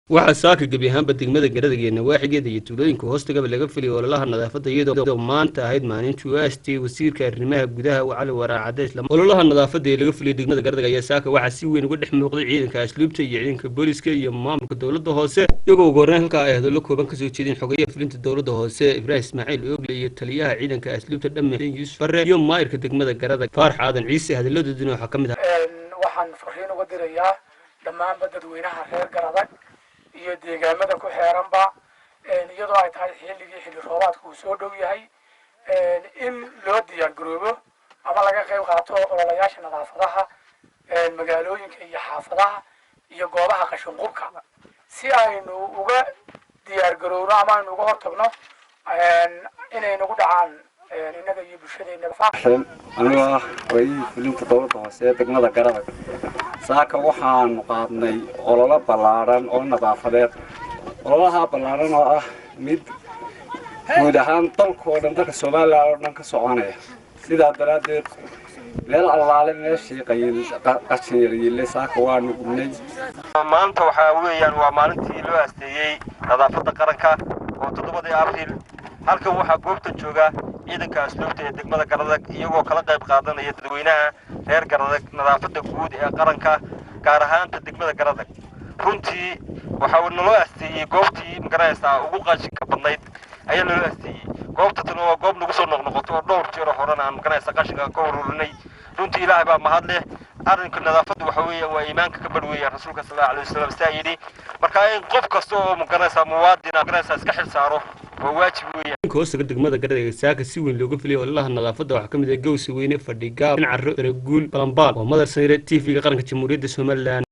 Waxaa saaka gebi ahaanba degmada Garadag iyo nawaaxigeeda iyo tuulooyinka hoostagaba laga filiyay ololaha nadaafadda, iyadoo maanta ahayd maalintii u aastayey wasiirka arrimaha gudaha Cali Waraacade. Ololaha nadaafadda ee laga filiyay degmada Garadag ayaa saaka waxaa si weyn uga dhex muuqday ciidanka asluubta iyo ciidanka booliska iyo maamulka dowladda hoose, iyagoo ugu horreyn halkaa ay hadallo kooban kasoo jeedeen xogayaha fulinta dowladda hoose Ibraahim Ismaaciil Oogle iyo taliyaha ciidanka asluubta Dhamme Yuusuf Farre iyo maayirka degmada Garadag Faarax Aadan Ciise. Hadalladooduna waxaa ka mid ah: Waxaan fariin uga dirayaa dhammaanba dadweynaha reer Garadag iyo deegaamada ku xeeranba, iyadoo ay tahay xilligii xilli roobaadka uu soo dhow yahay, in loo diyaar garoobo ama laga qayb qaato ololayaasha nadaafadaha magaalooyinka iyo xaafadaha iyo goobaha qashinqubka, si aynu uga diyaar garowno ama aynu uga hortagno inay nagu dhacaan innaga iyo bulshadeena. Anigoo ah waayihii fulinta dowladda hoose ee degmada Garadag, saaka waxaanu qaadnay ololo ballaadhan oo nadaafadeed. Ololaha ballaadhan oo ah mid guud ahaan dalkao dhan, dalka Somalilan oo dhan ka soconaya. Sidaa daraaddeed meel allaale meeshii qashin yaryiille saaka waanu gubnay. Maanta waxaa weeyaan waa maalintii loo asteeyey nadaafadda qaranka oo 7-dii Abriil. Halkan waxaa goobta jooga ciidanka asluubta ee degmada Garadag, iyagoo kala qayb qaadanaya dadweynaha reer Garadag nadaafadda guud ee qaranka, gaar ahaanta degmada Garadag. Runtii waxaa naloo asteeyey goobtii magaranaysaa ugu qashinka badnayd ayaa naloo asteeyey. Goobta tan waa goob nagu soo noqnoqoto oo dhowr jeero horena aan magaranaysaa qashinka ka ururinay. Runtii Ilaahay baa mahad leh. Arrinka nadaafaddu waxa weeyaan waa iimaanka ka badh weeyaan, rasuulka sal allahu alayhi wasalam saa yidhi. Marka in qof kasta oo magaranaysaa muwaadina magaranaysaa iska xil saaro waa waajib weeyaan. Hoostaga degmada Garadag saaka si weyn looga filiyay ololaha nadaafadda waxaa ka mid ah Gowsa Weyne, Fadhigaab, Caro, Daraguul, Balambaal. Waa Madar Sayre, TV-ga Qaranka Jamhuuriyadda Somalilan.